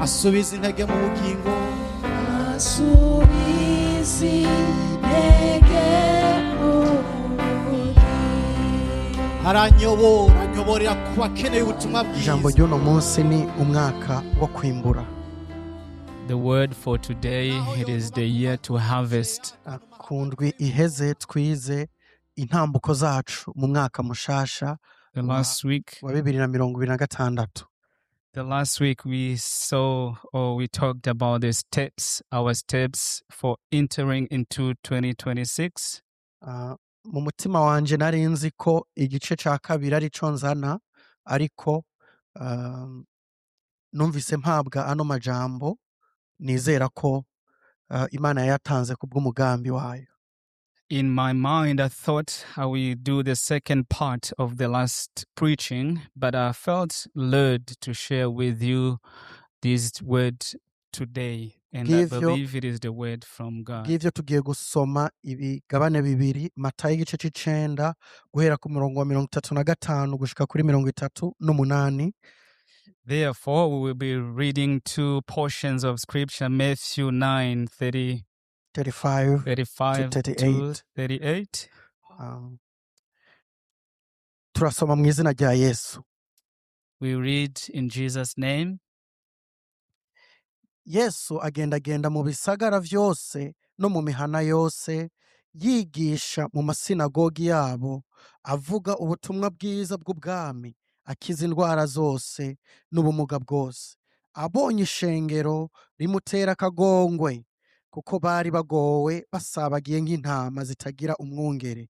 Asubiza intege mu bugingo. Asubiza intege mu bugingo. Aranyobora, anyoborera ku bakeneye ubutumwa Ijambo bwiza. ry'uno munsi ni umwaka wo kwimbura. The word for today, it is the year to harvest. Ku ndwi iheze twize intambuko zacu mu mwaka mushasha The last week, wa 2026. The last week we saw or we talked about the steps, our steps for entering into 2026. Mu mutima wanje nari nzi ko igice ca kabiri arico nzana, ariko numvise mpabwa ano majambo, nizera ko Imana yayatanze kubw'umugambi wayo. In my mind, I thought I will do the second part of the last preaching, but I felt led to share with you this word today. And I believe it is the word from God. Bw'ivyo tugiye gusoma ibigabane bibiri, Matayo igice c'icenda guhera ku murongo wa 35 gushika kuri 38. Therefore, we will be reading two portions of scripture, Matthew 9 30, 35 35 to to 38. 38. Turasoma mu izina rya Yesu. We read in Jesus' name. Yesu agendagenda mu bisagara vyose no mu mihana yose, yigisha mu masinagogi yabo, avuga ubutumwa bwiza bw'ubwami, akiza indwara zose n'ubumuga bwose. Abonye ishengero rimutera akagongwe, kuko bari bagowe basabagiye nk'intama zitagira umwungere.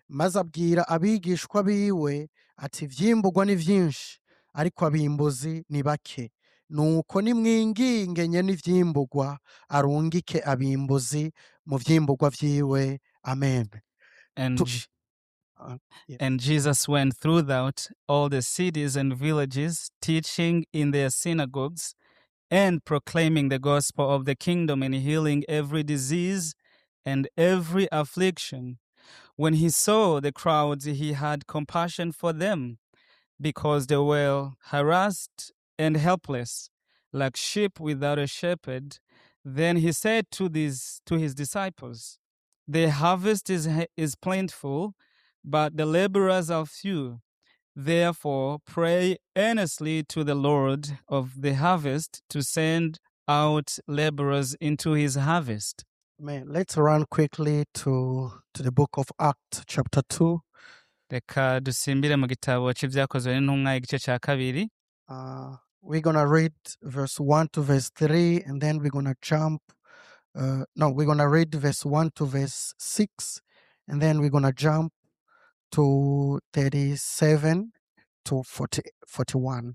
Maze abwira abigishwa biwe ati: "Ivyimburwa ni vyinshi, ariko abimbuzi ni bake. Nuko nimwinginge nyene ivyimburwa arungike abimbuzi mu vyimburwa vyiwe." Amen. And Yeah. And Jesus went throughout all the cities and villages, teaching in their synagogues and proclaiming the gospel of the kingdom and healing every disease and every affliction. When he saw the crowds, he had compassion for them because they were harassed and helpless, like sheep without a shepherd. Then he said to his disciples, "The harvest is plentiful, but the laborers are few. Therefore, pray earnestly to the Lord of the harvest to send out laborers into his harvest." Amen. Let's run quickly to the book of Acts, chapter 2. Reka dusimbire mu gitabo c'Ivyakozwe n'Intumwa, igice ca kabiri. We're gonna read verse 1 to verse 3, and then we're gonna jump. No, we're gonna read verse 1 to verse 6, and then we're gonna jump to 37 to 40, 41.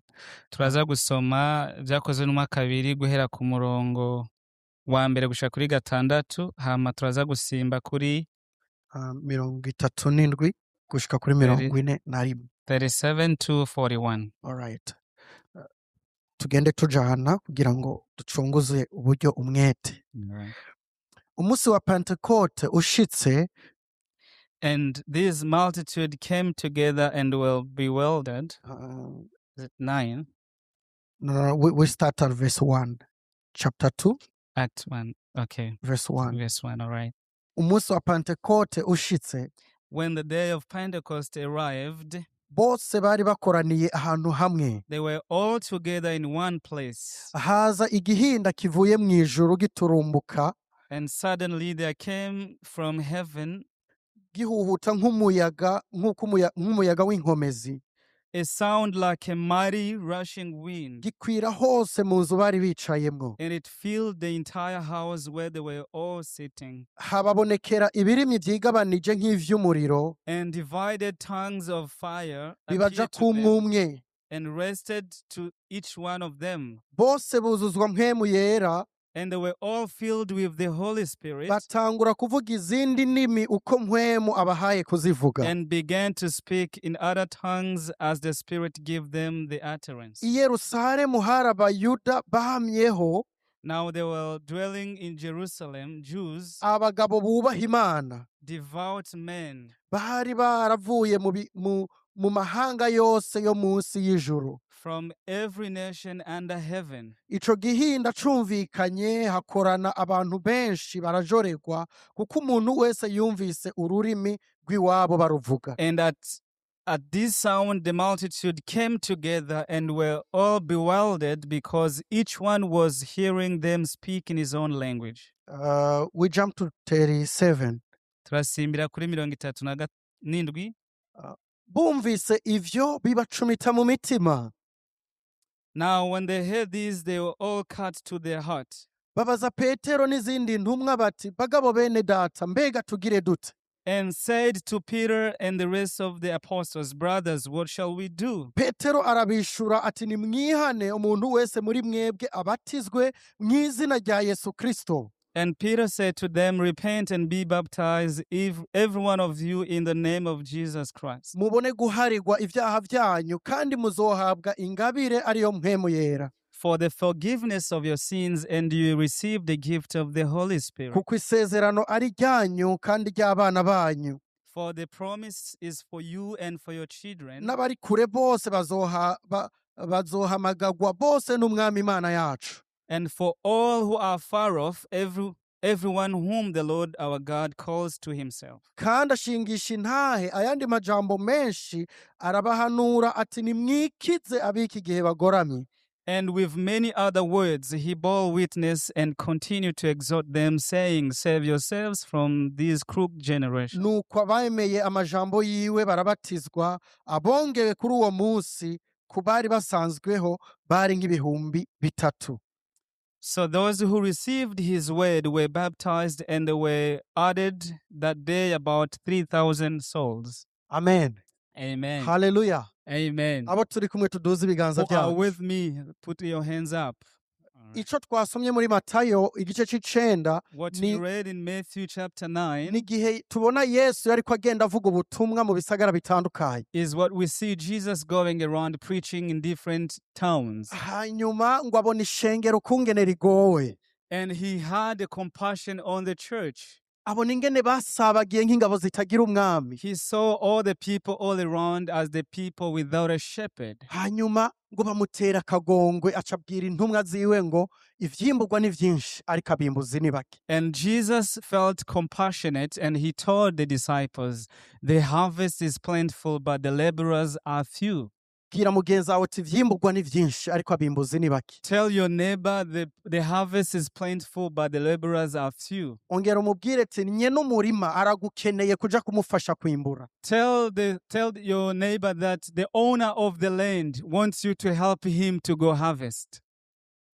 Turaza gusoma Ibyakozwe n'Intumwa kabiri guhera ku murongo wa mbere gushika kuri gatandatu, hama turaza gusimba kuri 37 gushika kuri 41. 37 to 41. All right. Tugende tujana kugira ngo ducunguze uburyo umwete. Alright. Umunsi wa Pentekote ushitse, And this multitude came together and were bewildered. Is it 9? No, we start at verse 1, chapter 2. Act 1. Okay. Verse 1. Verse 1. All right. Umunsi wa Pentekote ushitse, When the day of Pentecost arrived, bose bari bakoraniye ahantu hamwe. They were all together in one place. Haza igihinda kivuye mu ijuru giturumbuka, And suddenly there came from heaven gihuhuta nk'umuyaga, nk'uko nk'umuyaga w'inkomezi, a sound like a mighty rushing wind, gikwira hose mu nzu bari bicayemwo. And it filled the entire house where they were all sitting. Hababonekera ibirimi vyigabanije nk'ivy'umuriro, And divided tongues of fire bibaja appeared to them k'umwe and rested to each one of them. Bose buzuzwa Mpwemu Yera, And they were all filled with the Holy Spirit batangura kuvuga izindi ndimi uko Mpwemu abahaye kuzivuga. And began to speak in other tongues as the Spirit gave them the utterance. I Yerusalemu hari Abayuda bamyeho, Now they were dwelling in Jerusalem, Jews, abagabo bubaha Imana, devout men, bari baravuye mu bi- mu- mu mahanga yose yo munsi y'ijuru. From every nation under heaven. Ico gihinda cumvikanye, hakorana abantu benshi barajorerwa, kuko umuntu wese yumvise ururimi rw'iwabo baruvuga. And at this sound, the multitude came together and were all bewildered because each one was hearing them speak in his own language. We jump to 37. Turasimbira kuri 37. Bumvise ivyo, bibacumita mu mitima. Now, when they heard this, they were all cut to their heart Babaza Petero n'izindi ntumwa bati: "Bagabo, bene data, mbega tugire dute?" and said to Peter and the rest of the apostles, "Brothers, what shall we do?" Petero arabishura ati: "Nimwihane, umuntu wese muri mwebwe abatizwe mu izina rya Yesu Kristo And Peter said to them, "Repent and be baptized, if every one of you, in the name of Jesus Christ, mubone guharirwa ibyaha byanyu, kandi muzohabwa ingabire ariyo Mpwemu Yera, for the forgiveness of your sins, and you receive the gift of the Holy Spirit. Kuko isezerano ari ryanyu kandi ry'abana banyu For the promise is for you and for your children, n'abari kure bose bazohamagagwa bose n'Umwami Imana yacu." and for all who are far off, everyone whom the Lord our God calls to himself." Kandi ashingisha intahe ayandi majambo menshi, arabahanura ati: "Nimwikize ab'iki gihe bagoramye." And with many other words he bore witness and continued to exhort them, saying, "Save yourselves from this crooked generation." Nuko abemeye amajambo yiwe barabatizwa. Abongewe kuri uwo munsi ku bari basanzweho bari nk'ibihumbi 3. So those who received his word were baptized, and there were added that day about 3,000 souls. Amen. Amen. Haleluya. Amen. Abo turi kumwe, tuduze ibiganza Who are byacu. with me, put your hands up. All right. Ico twasomye muri Matayo igice c'icenda What we read in Matthew chapter 9 ni igihe tubona Yesu yariko agenda avuga ubutumwa mu bisagara bitandukanye. Is what we see Jesus going around preaching in different towns. Hanyuma ngo abona ishengero ukungene rigowe. And he had a compassion on the church. Abona ingene basabagiye nk'ingabo zitagira umwami. He saw all the people all around as the people without a shepherd. Hanyuma ngo bamutera akagongwe, acabwira intumwa ziwe ngo ivyimburwa ni vyinshi, ariko abimbuzi ni bake. And Jesus felt compassionate and he told the disciples, "The harvest is plentiful, but the laborers are few." Bwira mugenzi wawe uti: "Ivyimburwa ni vyinshi, ariko abimbuzi ni bake." Tell your neighbor the harvest is plentiful, but the laborers are few. Ongera umubwire ati: "Nye n'umurima aragukeneye kuja kumufasha kwimbura." Tell your neighbor that the owner of the land wants you to help him to go harvest.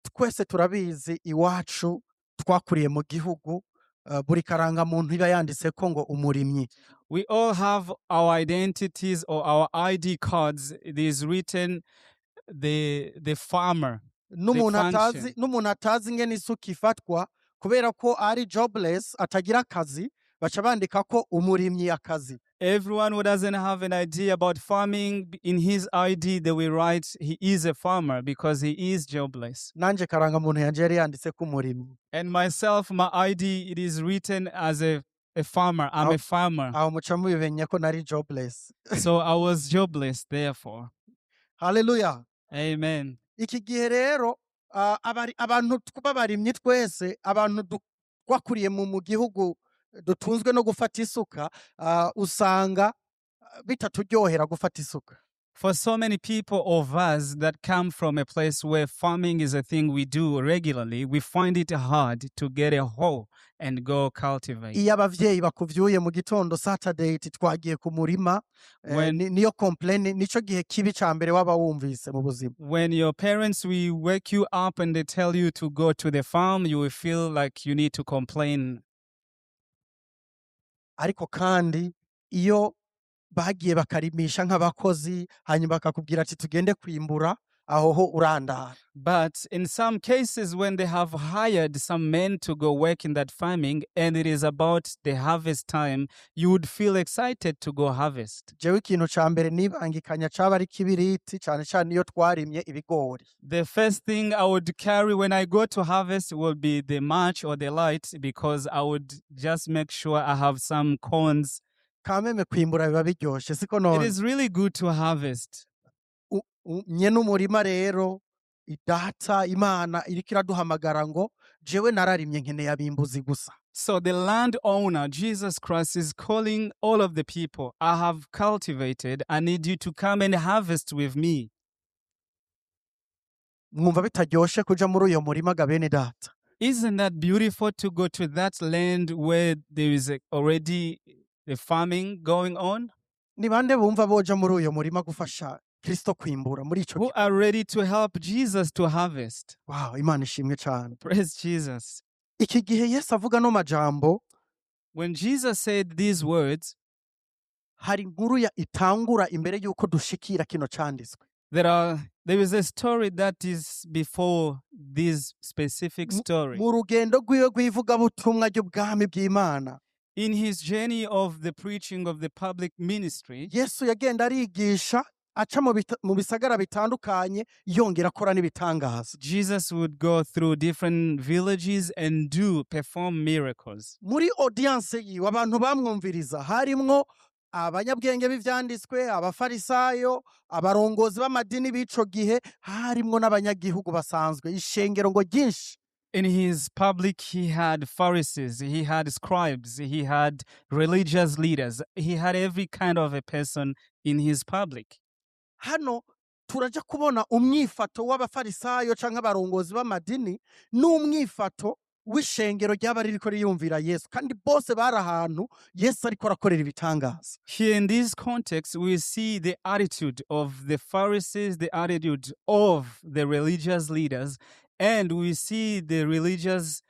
Twese turabizi, iwacu twakuriye mu gihugu buri karangamuntu iba yanditseko ngo umurimyi. We all have our identities or our ID cards. It is written the farmer. N'umuntu atazi Function. N'umuntu atazi ingene isuka ifatwa, kubera ko ari jobless, atagira akazi, baca bandika ko umurimyi akazi. Everyone who doesn't have an idea about farming, in his ID they will write he is a farmer because he is jobless. Nanje karangamuntu yanje yari yanditse ko umurimyi. And myself, my ID, it is written as a farmer. I'm a farmer. Aho muca mubimenya ko nari jobless. So I was jobless, therefore. Haleluya. Amen. Iki gihe rero abantu b'abarimyi twese, abantu twakuriye mu gihugu dutunzwe no gufata isuka, usanga bitaturyohera gufata isuka. For so many people of us that come from a place where farming is a thing we do regularly, we find it hard to get a hoe and go cultivate. Iyo abavyeyi bakuvyuye mu gitondo Saturday iti twagiye ku murima, niyo complain, nico gihe kibi ca mbere waba wumvise mu buzima. When your parents will wake you up and they tell you to go to the farm, you will feel like you need to complain. Ariko kandi iyo bagiye bakarimisha nk'abakozi, hanyuma bakakubwira ati tugende kwimbura, aho ho urandara. But in some cases, when they have hired some men to go work in that farming and it is about the harvest time, you would feel excited to go harvest. Jewe ikintu ca mbere nibangikanya caba ari kibiriti, cane cane iyo twarimye ibigori. The first thing I would carry when I go to harvest will be the match or the light because I would just make sure I have some corns. Kameme kwimbura biba biryoshe, siko It none? is really good to harvest. Nyene umurima rero, Data Imana, iriko iraduhamagara ngo jewe nararimye, nkeneye abimbuzi gusa. So the landowner, Jesus Christ, is calling all of the people. "I have cultivated. I need you to come and harvest with me." Mwumva bitaryoshe kuja muri uyo murima ga bene Data? Isn't that beautiful to go to that land where there is already the farming going on? Ni bande bumva boja muri uyo murima gufasha Kristo kwimbura muri ico Who gihe? are ready to help Jesus to harvest? Wow, Imana ishimwe cane. Praise Jesus. Iki gihe Yesu avuga no majambo, When Jesus said these words, hari inkuru ya itangura imbere y'uko dushikira kino canditswe. there is a story that is before this specific story. Mu rugendo rwiwe rw'ivugabutumwa ry'ubwami bw'Imana, In his journey of the preaching of the public ministry, Yesu yagenda arigisha, aca mu bisagara bitandukanye, yongera akora n'ibitangaza. Jesus would go through different villages and do perform miracles. Muri audience yiwe, abantu bamwumviriza, harimwo abanyabwenge b'ivyanditswe, abafarisayo, abarongozi b'amadini b'ico gihe, harimwo n'abanyagihugu basanzwe, ishengero ngo ryinshi. In his public, he had Pharisees, he had scribes, he had religious leaders, he had every kind of a person in his public. Hano turaja kubona umwifato w'abafarisayo canke abarongozi b'amadini n'umwifato w'ishengero ryaba ririko riyumvira Yesu, kandi bose bari ahantu Yesu ariko arakorera ibitangaza. Here in this context, we see the attitude of the Pharisees, the attitude of the religious leaders, and we see the religious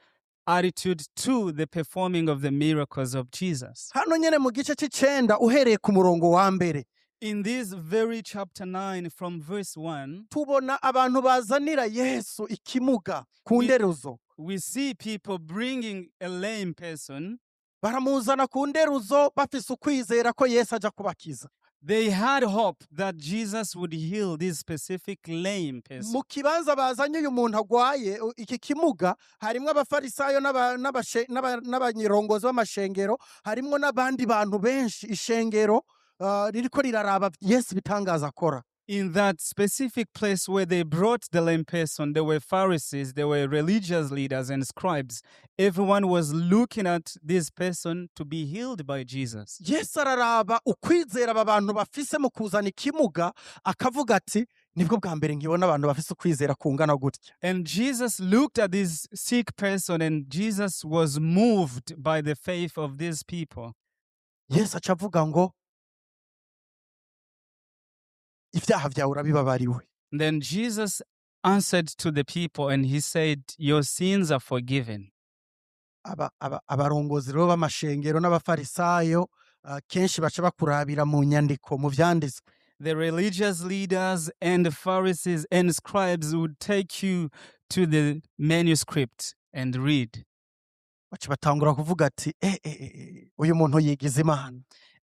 attitude to the performing of the miracles of Jesus. Hano nyene mu gice c'icenda, uhereye ku murongo wa mbere, In this very chapter 9, from verse 1, tubona abantu bazanira Yesu ikimuga ku nderuzo. We see people bringing a lame person. Baramuzana ku nderuzo bafise ukwizera ko Yesu aja kubakiza. They had hope that Jesus would heal this specific lame person. Mu kibanza bazanye uyu muntu agwaye iki kimuga, harimwo abafarisayo n'abanyirongozi b'amashengero, harimwo n'abandi bantu benshi, ishengero ririko riraraba Yesu ibitangaza akora. In that specific place where they brought the lame person, there were Pharisees, there were religious leaders and scribes. Everyone was looking at this person to be healed by Jesus. Yesu araraba ukwizera aba bantu bafise mu kuzana ikimuga, akavuga ati nibwo bwa mbere nkibona abantu bafise ukwizera kungana gutya. And Jesus looked at this sick person and Jesus was moved by the faith of these people. Yesu aca avuga ngo ibyaha byawe urabibabariwe. Then Jesus answered to the people and he said, "Your sins are forgiven." Abarongozi rero b'amashengero n'abafarisayo kenshi baca bakurabira mu nyandiko, mu vyanditswe. The religious leaders and the Pharisees and scribes would take you to the manuscript and read. Baca batangura kuvuga ati eh, eh, eh, uyu muntu yigize Imana.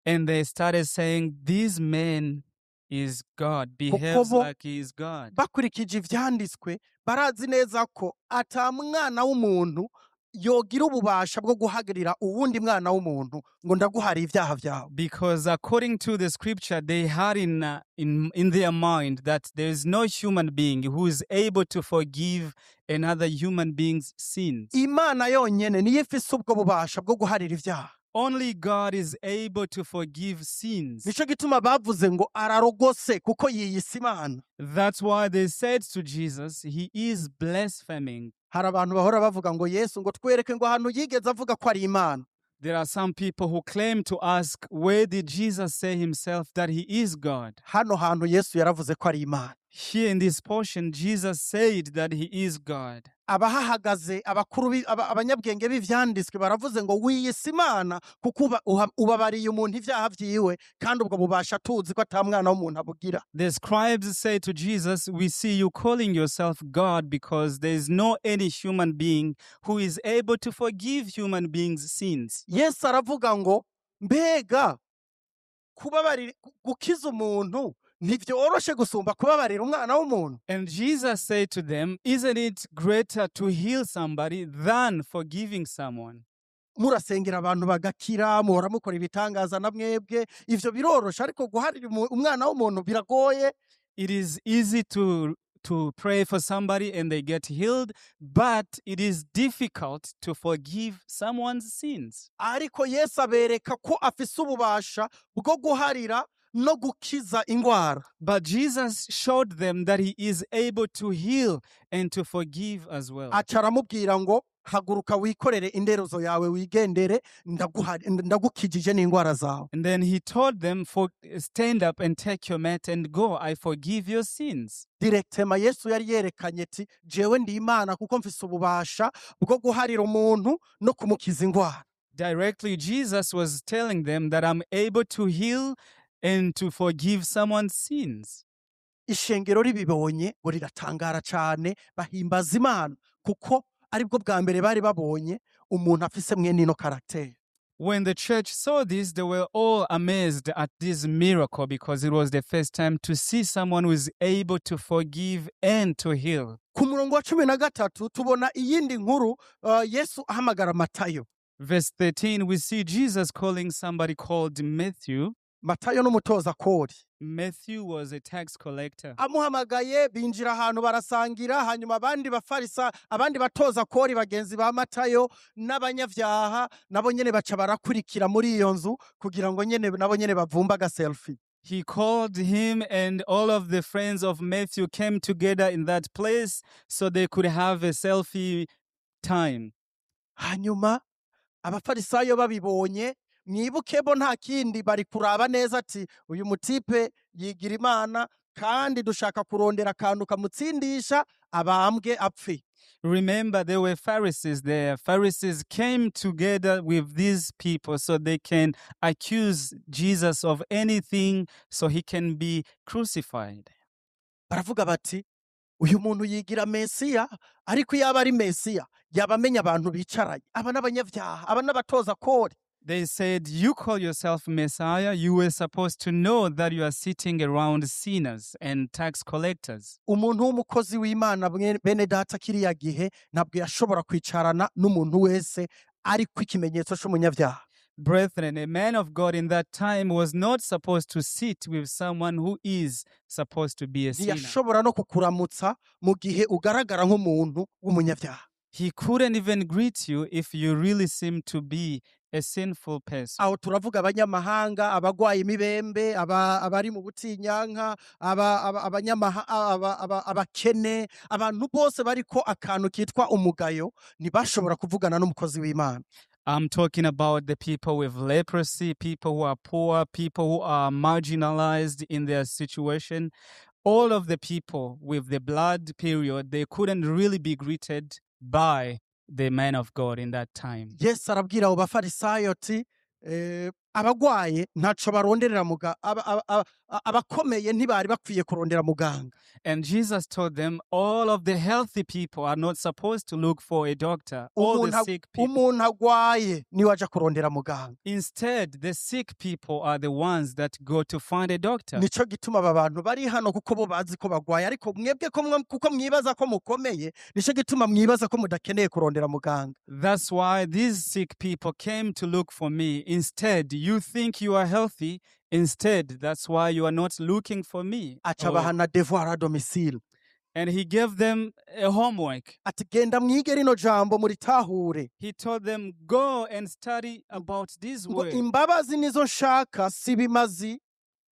And they started saying, "This man is God, behaves like he is God." Bakurikije ivyanditswe, barazi neza ko ata mwana w'umuntu yogira ububasha bwo guhagarira uwundi mwana w'umuntu ngo ndaguhariye ibyaha byawe. Because according to the scripture, they had in their mind that there is no human being who is able to forgive another human being's sins. Imana yonyene niyo ifise ubwo bubasha bwo guharira ibyaha. Only God is able to forgive sins. Nico gituma bavuze ngo ararogose kuko yiyise Imana. That's why they said to Jesus, "He is blaspheming." Hari abantu bahora bavuga ngo Yesu ngo twereke ngo ahantu yigeze avuga ko ari Imana. There are some people who claim to ask, "Where did Jesus say himself that he is God?" Hano hantu Yesu yaravuze ko ari Imana. Here in this portion, Jesus said that he is God. Abahahagaze, abakuru abanyabwenge b'ivyanditswe, baravuze ngo wiyise Imana kuko ubabariye umuntu ivyaha vyiwe, kandi ubwo bubasha tuzi ko ata mwana w'umuntu abugira. The scribes say to Jesus, "We see you calling yourself God because there is no any human being who is able to forgive human beings' sins." Yesu aravuga ngo mbega kubabarira, gukiza umuntu ntivyoroshe gusumba kubabarira umwana w'umuntu? And Jesus said to them, "Isn't it greater to heal somebody than forgiving someone?" Murasengera abantu bagakira, muhora mukora ibitangaza na mwebwe, ivyo biroroshe, ariko guharira umwana w'umuntu biragoye. It is easy to pray for somebody and they get healed, but it is difficult to forgive someone's sins. Ariko Yesu abereka ko afise ububasha bwo guharira no gukiza ingwara. But Jesus showed them that he is able to heal and to forgive as well. Aca aramubwira ngo: "Haguruka, wikorere inderezo yawe, wigendere, ndagukijije n'ingwara zawe." And then he told them, "For stand up and take your mat and go. I forgive your sins." Directement Yesu yari yerekanye ati: "Jewe ndi Imana, kuko mfise ububasha bwo guharira umuntu no kumukiza ingwara." Directly, Jesus was telling them that I'm able to heal and to forgive someone's sins. Ishengero ribibonye ngo riratangara cane, bahimbaza Imana, kuko aribwo bwa mbere bari babonye umuntu afise mwene ino caractère. When the church saw this, they were all amazed at this miracle because it was the first time to see someone who is able to forgive and to heal. Ku murongo wa 13 tubona iyindi nkuru, Yesu ahamagara Matayo. Verse 13, we see Jesus calling somebody called Matthew. Matayo n'umutoza kori. Matthew was a tax collector. Amuhamagaye, binjira ahantu barasangira. Hanyuma abandi bafarisa, abandi batoza kori bagenzi ba Matayo n'abanyavyaha nabo nyene baca barakurikira muri iyo nzu kugira ngo nyene nabo nyene bavumba agaselfie. He called him, and all of the friends of Matthew came together in that place so they could have a selfie time. Hanyuma abafarisayo babibonye, mwibuke bo nta kindi bari kuraba neza, ati: "Uyu mutipe yigira Imana, kandi dushaka kurondera akantu kamutsindisha abambwe apfe." Remember, there were Pharisees there. Pharisees came together with these people so they can accuse Jesus of anything so he can be crucified. Baravuga bati: "Uyu muntu yigira Mesiya, ariko iyo aba ari Mesiya yaba amenya abantu bicaranye aba n'abanyabyaha, aba n'abatoza kori." They said, "You call yourself Messiah. You were supposed to know that you are sitting around sinners and tax collectors." Umuntu w'umukozi w'Imana, bene data, kiriya gihe ntabwo yashobora kwicarana n'umuntu wese ariko ikimenyetso c'umunyabyaha. Brethren, a man of God in that time was not supposed to sit with someone who is supposed to be a sinner. Ntiyashobora no kukuramutsa mu gihe ugaragara nk'umuntu w'umunyabyaha. He couldn't even greet you if you really seem to be a sinful person. Aho turavuga abanyamahanga, abagwaye imibembe, abari mu butinyanka, abakene, abantu bose bariko akantu kitwa umugayo ntibashobora kuvugana n'umukozi w'Imana. I'm talking about the people with leprosy, people who are poor, people who are marginalized in their situation. All of the people with the blood period, they couldn't really be greeted by the man of God in that time. Yesu arabwira abo bafarisayo ati: "Abagwaye ntaco baronderera muga abakomeye ntibari bakwiye kurondera muganga." And Jesus told them, all of the healthy people are not supposed to look for a doctor, all the sick people. Umuntu agwaye niwe aja kurondera muganga. Instead, the sick people are the ones that go to find a doctor. Nico gituma aba bantu bari hano, kuko bo bazi ko bagwaye, ariko mwebwe ko kuko mwibaza ko mukomeye, nico gituma mwibaza ko mudakeneye kurondera muganga. That's why these sick people came to look for me. Instead, you think you are healthy. Instead, that's why you are not looking for me. Aca abaha na devoir à domicile. And he gave them a homework. Ati: "Genda mwige rino jambo, muritahure." He told them, "Go and study about this Ngo: word." "Imbabazi nizo nshaka, si bimazi."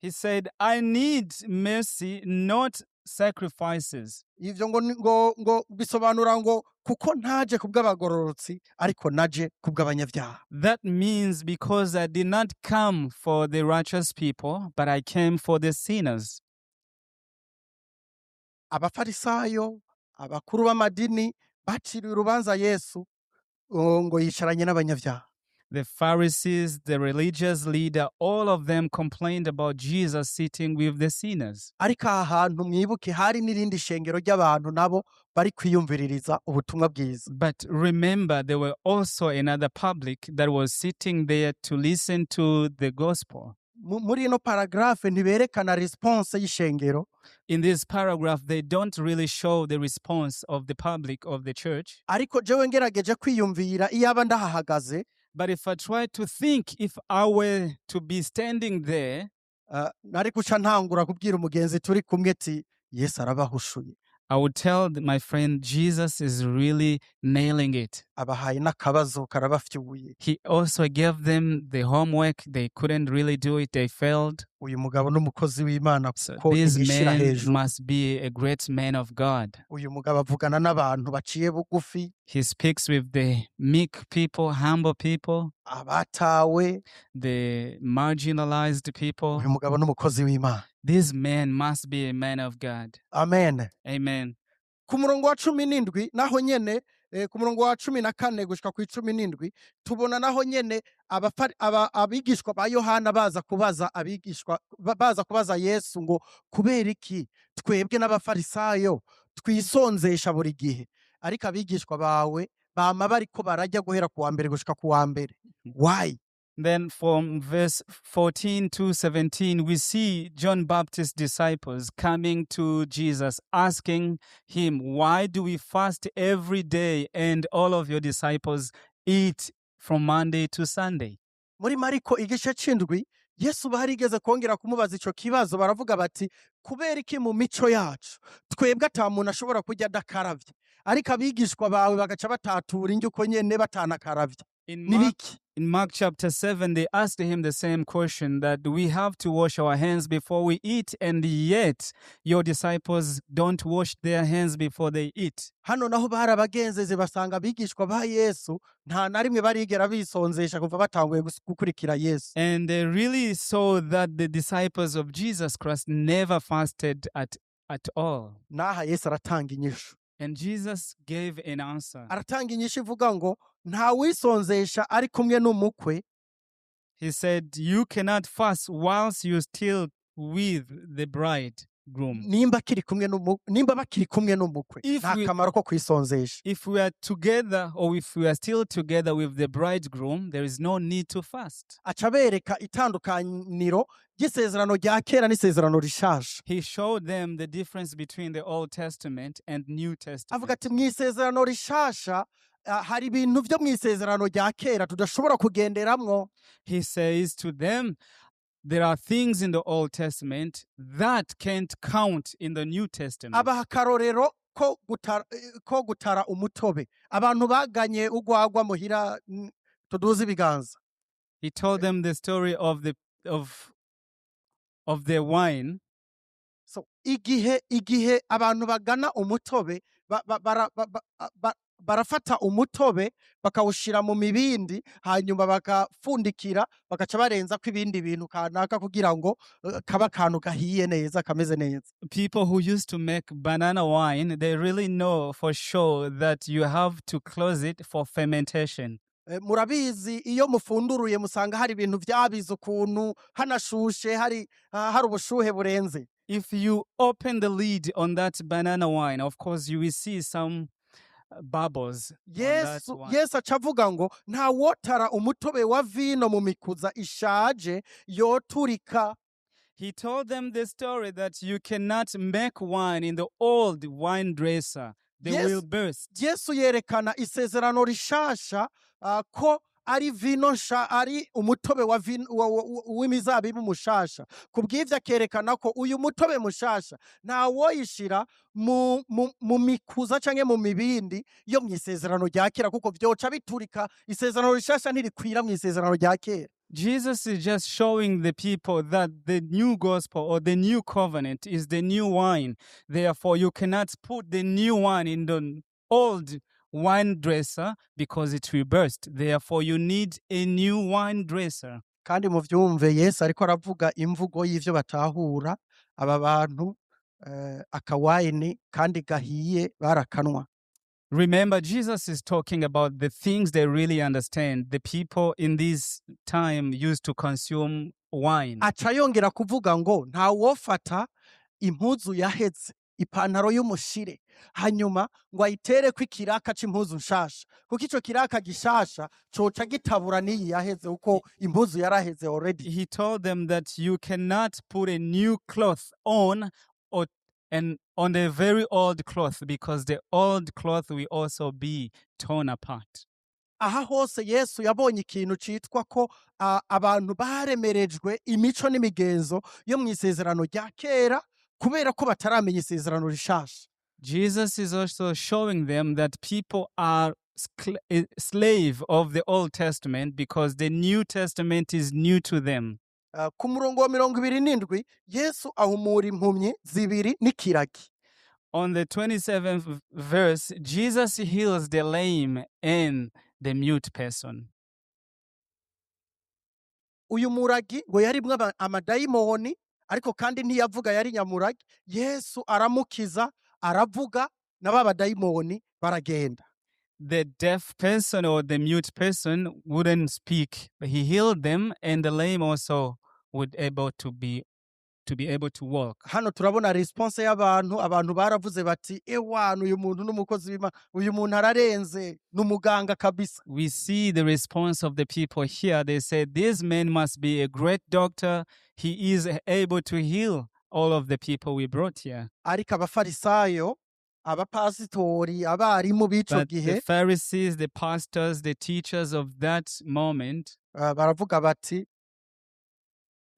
He said, "I need mercy, not sacrifices." Ivyo ngo bisobanura ngo kuko ntaje kubw'abagororotsi, ariko naje kubw'abanyabyaha. That means because I did not come for the righteous people, but I came for the sinners. Abafarisayo, abakuru b'amadini, baciriye urubanza Yesu ngo yicaranye n'abanyabyaha. The Pharisees, the religious leader, all of them complained about Jesus sitting with the sinners. Ariko aha hantu mwibuke hari n'irindi shengero ry'abantu nabo bari kwiyumviririza ubutumwa bwiza. But remember, there were also another public that was sitting there to listen to the gospel. Muri ino paragraphe ntiberekana response y'ishengero. In this paragraph, they don't really show the response of the public of the church. Ariko jewe ngerageje kwiyumvira, iyaba ndahahagaze, But if I try to think if I were to be standing there, Nari guca ntangura kubwira umugenzi turi kumwe ati Yesu arabahushuye. I would tell my friend, Jesus is really nailing it. Abahaye n'akabazo karabafyuye. He also gave them the homework. They couldn't really do it. They failed. Uyu mugabo n'umukozi w'Imana So kuko this ntiyishira man hejuru. Must be a great man of God. Uyu mugabo avugana n'abantu baciye bugufi, He speaks with the meek people, humble people, abatawe. The marginalized people. Uyu mugabo n'umukozi w'Imana. This man must be a man of God. Amen. Amen. Ku murongo wa 17 naho nyene, ku murongo wa 14 gushika ku 17, tubona naho nyene abigishwa ba Yohana baza kubaza abigishwa baza kubaza Yesu ngo kubera iki twebwe n'abafarisayo twisonzesha buri gihe, ariko abigishwa bawe bama bariko barajya guhera ku wa mbere gushika ku wa mbere? Why? Then from verse 14 to 17, we see John Baptist's disciples coming to Jesus, asking him, "Why do we fast every day and all of your disciples eat from Monday to Sunday?" Muri Mariko igice c'indwi, Yesu barigeze kongera kumubaza ico kibazo, baravuga bati kubera iki mu mico yacu twebwe ata muntu ashobora kurya adakaravye, ariko abigishwa bawe bagaca batatura indya uko nyene batanakaravye? In Ni Mark, biki? In Mark chapter 7, they asked him the same question, that we have to wash our hands before we eat, and yet your disciples don't wash their hands before they eat. Hano naho barabagenzeze basanga abigishwa ba Yesu nta na rimwe barigera bisonzesha kuva batanguye gukurikira Yesu. And they really saw that the disciples of Jesus Christ never fasted at all. N'aha Yesu aratanga inyishu. And Jesus gave an answer. Aratanga inyishu ivuga ngo nta wisonzesha ari kumwe n'umukwe. He said, "You cannot fast whilst you're still with the bridegroom." Nimba bakiri kumwe n'umukwe, If nta kamaro ko kwisonzesha. If we are together or if we are still together with the bridegroom, there is no need to fast. Aca abereka itandukaniro ry'isezerano rya kera n'isezerano rishasha. He showed them the difference between the Old Testament and New Avuga Testament. Ati mu isezerano rishasha hari ibintu vyo mu isezerano rya kera tudashobora kugenderamwo. He says to them, there are things in the Old Testament that can't count in the New Testament. Abaha akarorero ko gutara umutobe. Abantu baganye urwagwa muhira, tuduze ibiganza. He told them the story of the wine. So igihe abantu bagana umutobe, barafata umutobe bakawushira mu mibindi, hanyuma bakafundikira, bagaca barenzako ibindi bintu kanaka kugira ngo kaba akantu gahiye neza, kameze neza. People who used to make banana wine, they really know for sure that you have to close it for fermentation. Murabizi iyo mufunduruye musanga hari ibintu vyabize ukuntu hanashushe, hari ubushuhe burenze. If you open the lid on that banana wine, of course you will see some bubbles on that Yesu wine. Yesu aca avuga ngo nta wotara umutobe wa vino mu mikuza ishaje, yoturika. He told them the story that you cannot make wine in the old wine dresser. They will burst. Yesu yerekana isezerano rishasha ko ari vino nsha, ari umutobe wa vino w'imizabibu mushasha. Kubw'ivyo akerekana ko uyu mutobe mushasha nta woyishira mu mikuza canke mu mibindi yo mw'isezerano rya kera, kuko vyoca biturika. Isezerano rishasha ntirikwira mw'isezerano rya kera. Jesus is just showing the people that the new gospel or the new covenant is the new wine. Therefore, you cannot put the new wine in the old wine dresser because it will burst. Therefore, you need a new wine dresser. Kandi muvyumve, Yesu ariko aravuga imvugo y'ivyo batahura aba bantu, akawayini kandi gahiye barakanwa. Remember, Jesus is talking about the things they really understand. The people in this time used to consume wine. Aca yongera kuvuga ngo nta wofata impuzu yaheze, ipantaro y'umushire, hanyuma ngo ayitereko ikiraka c'impuzu nshasha, kuko ico kiraka gishasha coca gitabura n'iyi yaheze, kuko impuzu yaraheze already. He told them that you cannot put a new cloth on or and on the very old cloth because the old cloth will also be torn apart. Aha hose Yesu yabonye ikintu citwa ko abantu baremerejwe imico n'imigenzo yo mu isezerano rya kera kubera ko bataramenya isezerano rishasha. Jesus is also showing them that people are slave of the Old Testament because the New Testament is new to them. Ku murongo wa 27, Yesu ahumura impumyi zibiri n'ikiragi. On the 27th verse, Jesus heals the lame and the mute person. Uyu muragi ngo yarimwo amadayimoni, ariko kandi ntiyavuga, yari nyamuragi. Yesu aramukiza, aravuga, na ba badayimoni baragenda. The deaf person or the mute person wouldn't speak, but he healed them, and the lame also would able to be able to walk. Hano turabona response y'abantu. Abantu baravuze bati: "Ewana, uyu muntu n'umukozi w'Imana, uyu muntu ararenze, ni umuganga kabisa." We see the response of the people here. They said, "This man must be a great doctor. He is able to heal all of the people we brought here." Ariko abafarisayo, abapasitori, abarimu b'ico But gihe the Pharisees, the pastors, the teachers of that moment, baravuga bati: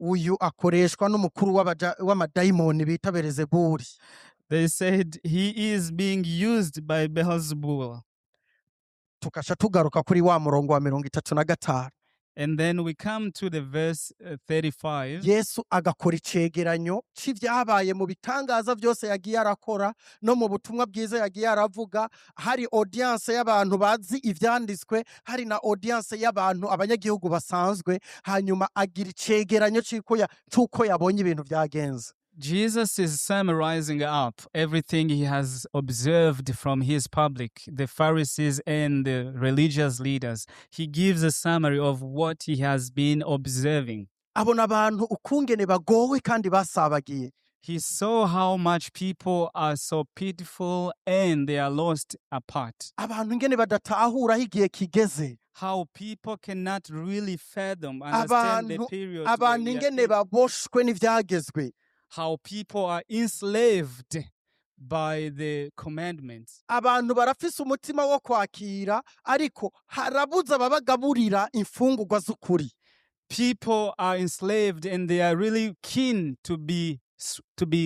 "Uyu akoreshwa n'umukuru w'amadayimoni bita Belezebuli." they said, "He is being used by Beelzebul." Tugaca tugaruka kuri wa murongo wa 35. And then we come to the verse 35. Yesu agakora icegeranyo c'ivyabaye mu bitangaza byose yagiye arakora no mu butumwa bwiza yagiye aravuga. Hari audience y'abantu bazi ivyanditswe, hari na audience y'abantu, abanyagihugu basanzwe. Hanyuma agira icegeranyo c'uko yabonye ibintu vyagenze. Jesus is summarizing up everything he has observed from his public, the Pharisees and the religious leaders. He gives a summary of what he has been observing. Abona abantu ukungene bagowe kandi basabagiye. He saw how much people are so pitiful and they are lost apart. Abantu ingene badatahura aho igihe kigeze. How people cannot really fathom, understand the Abantu period where abantu we are ingene in. baboshwe n'ivyagezwe. How people are enslaved by the commandments. Abantu barafise umutima wo kwakira, ariko harabuze ababagaburira imfungurwa z'ukuri. People are enslaved and they are really keen to be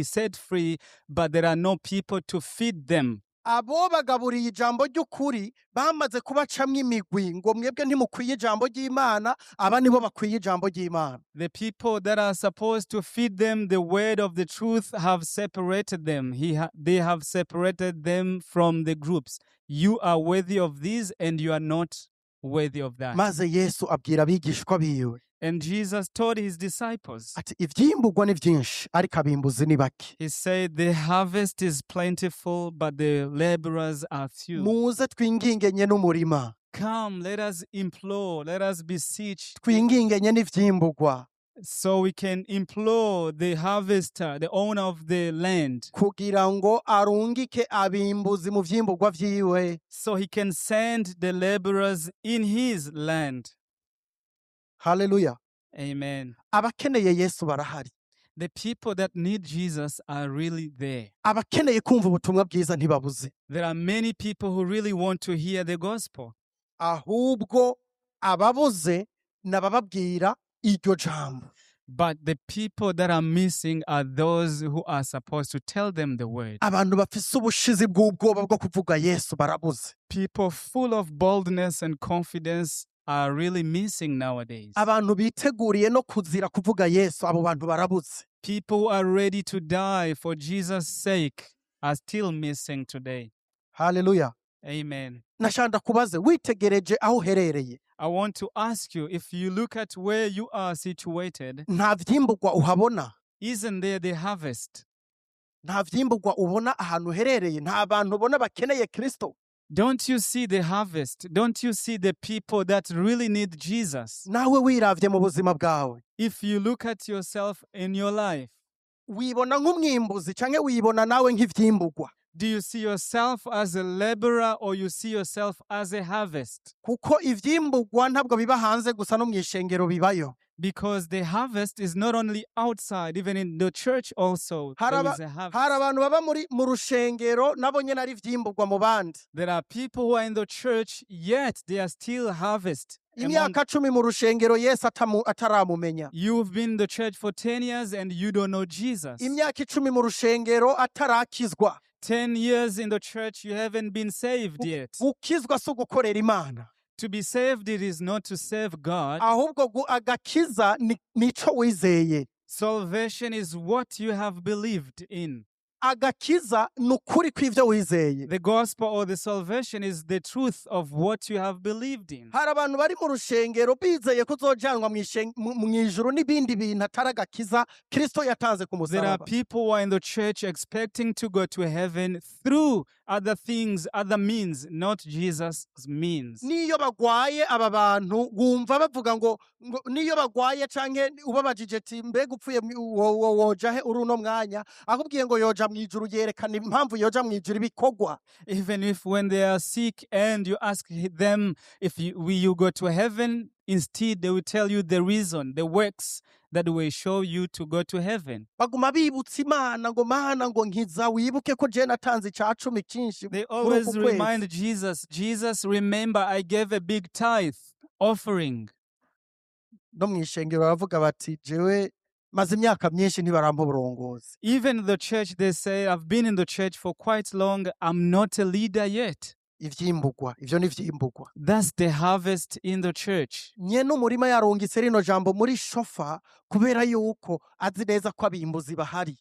set free, but there are no people to feed them. Abo bagaburiye ijambo ry'ukuri bamaze kubacamwo imigwi ngo: "Mwebwe ntimukwiye ijambo ry'Imana, aba nibo bakwiye ijambo ry'Imana." The people that are supposed to feed them the word of the truth have separated them. They have separated them from the groups. "You are worthy of this and you are not worthy of that." Maze Yesu abwira abigishwa biwe And Jesus told his disciples, ati: "Ivyimburwa ni vyinshi, ariko abimbuzi ni bake." He said, "The harvest is plentiful, but the laborers are few." Muze twingingenye n'umurima. Come, let us implore, let us beseech, Twingingenye n'ivyimburwa so we can implore the harvester, the owner of the land, kugira ngo arungike abimbuzi mu vyimburwa vyiwe. So he can send the laborers in his land. Haleluya. Amen. Abakeneye Yesu barahari. The people that need Jesus are really there. Abakeneye kumva ubutumwa bwiza ntibabuze. There are many people who really want to hear the gospel. Ahubwo ababuze n'abababwira iryo jambo. But the people that are missing are those who are supposed to tell them the word. Abantu bafise ubushizi bw'ubwoba bwo kuvuga Yesu barabuze. People full of boldness and confidence are really missing nowadays. Abantu biteguriye no kuzira kuvuga Yesu, abo bantu barabuze. People who are ready to die for Jesus' sake are still missing today. Haleluya. Amen. Nashaka ndakubaze, witegereje aho uherereye, I want to ask you, if you look at where you are situated, nta vyimburwa uhabona? Isn't there the harvest? Nta vyimburwa ubona ahantu uherereye? Nta bantu ubona bakeneye Kristo? Don't you see the harvest? Don't you see the people that really need Jesus? Nawe wiravye mu buzima bwawe, If you look at yourself in your life, wibona nk'umwimbuzi canke wibona nawe nk'ivyimburwa? Do you see yourself as a laborer or you see yourself as a harvest? Kuko ivyimburwa ntabwo biba hanze gusa, no mw'ishengero bibayo. Because the harvest is not only outside, even in the church also, there is a Hari harvest. Abantu baba muri mu rushengero nabo nyene ari ivyimburwa mu bandi. There are people who are in the church, yet they are still harvest. Imyaka 10 mu rushengero Yesu ataramumenya. You've been in the church for 10 years and you don't know Jesus. Imyaka 10 mu rushengero atarakizwa. 10 years in the church, you haven't been saved yet. Gukizwa si ugukorera Imana. To be saved, it is not to serve God. Ahubwo agakiza nico wizeye. Salvation is what you have believed in. Agakiza ni ukuri kw'ivyo wizeye. The gospel or the salvation is the truth of what you have believed in. Hari abantu bari mu rushengero bizeye ko uzojanwa mw'ijuru n'ibindi bintu atari agakiza Kristo yatanze ku There are musaraba. People who are in the church expecting to go to heaven through other things, other means, not Jesus' means. Niyo bagwaye aba bantu wumva bavuga ngo niyo bagwaye canke ubabajije ati mbega upfuye woja he uri uno mwanya akubwiye ngo yoja mw'ijuru yerekana impamvu yoja mw'ijuru ibikorwa. Even if when they are sick and you ask them if you, will you go to heaven, instead they will tell you the reason, the works that will show you to go to heaven. Baguma bibutsa Imana ngo Mana ngo nkiza wibuke ko je natanze ica cumi cinshi They muri always uku kwezi. Remind Jesus, "Jesus, remember I gave a big tithe offering." No mw'ishengero baravuga bati jewe maze imyaka myinshi ntibarampa uburongozi. Even the church, they say, "I've been in the church for quite long. I'm not a leader yet." Ivyimburwa ivyo ni ivyimburwa. That's the harvest in the church. Nyene umurima yarungitse rino jambo muri Shofa kubera yuko azi neza ko abimbuzi bahari.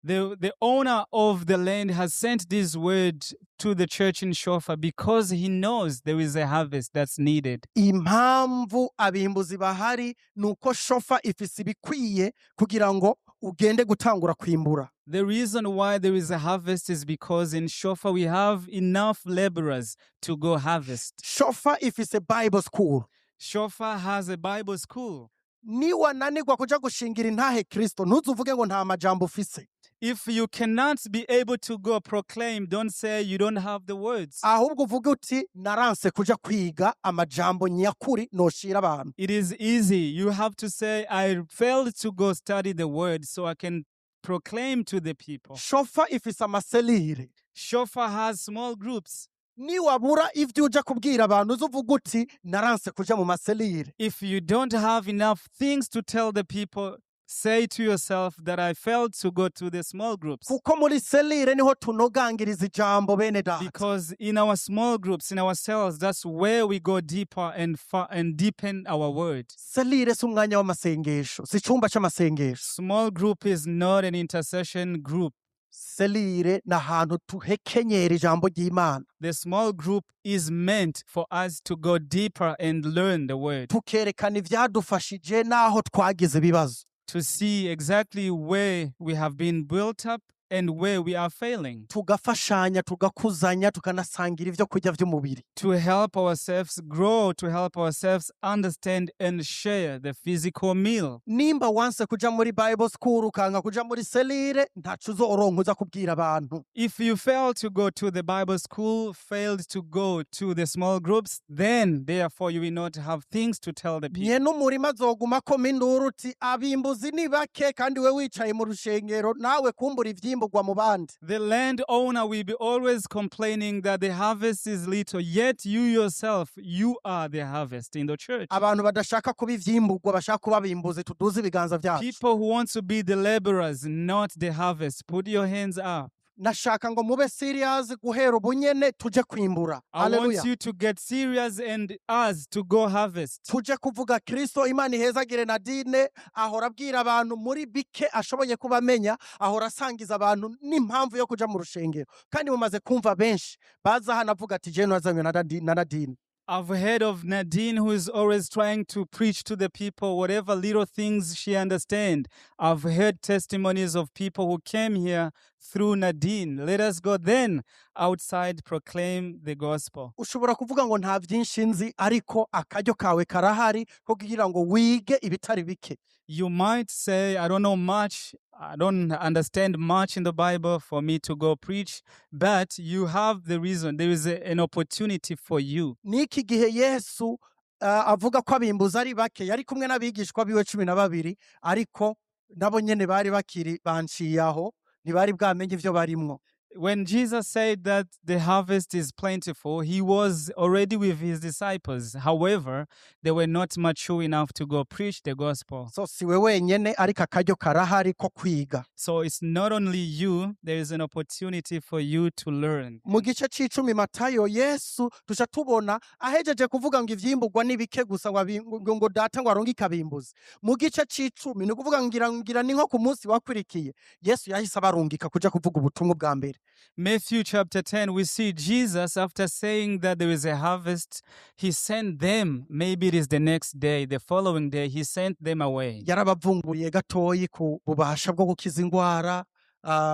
The owner of the land has sent this word to the church in Shofa because he knows there is a harvest that's needed. Impamvu abimbuzi bahari ni uko Shofa ifise ibikwiye kugira ngo ugende gutangura kwimbura. The reason why there is a harvest is because in Shofa we have enough laborers to go harvest. Shofa ifise Bible school. Shofa has a Bible school. Niwananirwa kuja gushingira intahe Kristo ntuzuvuge ngo nta majambo ufise. If you cannot be able to go proclaim, don't say you don't have the words. Ahubwo uvuge uti naranse kuja kwiga amajambo nyakuri noshira abantu. It is easy. You have to say, "I failed to go study the word so I can proclaim to the people." Shofa ifise ama cellules. Shofa has small groups. Niwabura ivyo uja kubwira abantu uzuvuga uti naranse kuja mu ma cellules. If you don't have enough things to tell the people, say to yourself that I failed to go to the small groups. Kuko muri cellule niho tunogangiriza ijambo bene data. Because in our small groups, in our cells, that's where we go deeper and far and deepen our word. Cellule si umwanya w'amasengesho si icumba c'amasengesho. Small group is not an intercession group. Cellule ni ahantu tuhekenyera ijambo ry'Imana. The small group is meant for us to go deeper and learn the word, tukerekana ivyadufashije n'aho twagize ibibazo. To see exactly where we have been built up and where we are failing, tugafashanya tugakuzanya tukanasangira ivyo kurya vy'umubiri. To help ourselves grow, to help ourselves understand and share the physical meal. Nimba wanse kuja muri Bible school ukanka kuja muri cellule ntaco uzoronka uza kubwira abantu. If you fail to go to the Bible school, failed to go to the small groups, then therefore you will not have things to tell the people. Nyene umurima azoguma akoma induru uti abimbuzi ni bake kandi we wicaye mu rushengero nawe kumbura ivyimburwa mu bandi. The landowner will be always complaining that the harvest is little, yet you yourself, you are the harvest in the church. Abantu badashaka kuba ivyimburwa bashaka kuba abimbuzi tuduze ibiganza vyacu. People who want to be the laborers, not the harvest, put your hands up. Nashaka ngo mube serious guhera ubu nyene tuje kwimbura. I want Haleluya. You to get serious and us to go harvest. Tuje kuvuga Kristo. Imana ihezagire Nadine ahora abwira abantu muri bike ashoboye kuba amenya ahora asangiza abantu n'impamvu yo kuja mu rushengero kandi mumaze kumva benshi baza hano avuga ati je nazanywe na Nadine. I've heard of Nadine, who is always trying to preach to the people whatever little things she understand. I've heard testimonies of people who came here through Nadine. Let us go then outside, proclaim the gospel. Ushobora kuvuga ngo nta byinshi nzi ariko akaryo kawe karahari ko kugira ngo wige ibitari bike. You might say, "I don't know much, I don't understand much in the Bible for me to go preach," but you have the reason. There is an opportunity for you. N'iki gihe Yesu avuga ko abimbuzi ari bake, yari kumwe n'abigishwa biwe 12, ariko nabo nyene bari bakiri banciye aho, ntibari bwamenye ivyo barimwo. When Jesus said that the harvest is plentiful, he was already with his disciples. However, they were not mature enough to go preach the gospel. So siwe wenyene, ariko akaryo karahari ko kwiga. So it's not only you, there is an opportunity for you to learn. Mu gice c'icumi Matayo, Yesu tuca tubona ahejeje kuvuga ngo ivyimburwa ni bike gusa, ngo data ngo arungike abimbuzi. Mu gice c'icumi, ni ukuvuga ngira ni nko ku munsi wakurikiye, Yesu yahise abarungika kuja kuvuga ubutumwa bwa mbere. Matthew chapter 10, we see Jesus, after saying that there is a harvest, he sent them. Maybe it is the next day, the following day, he sent them away. Yarabavunguriye gatoyi ku bubasha bwo gukiza ingwara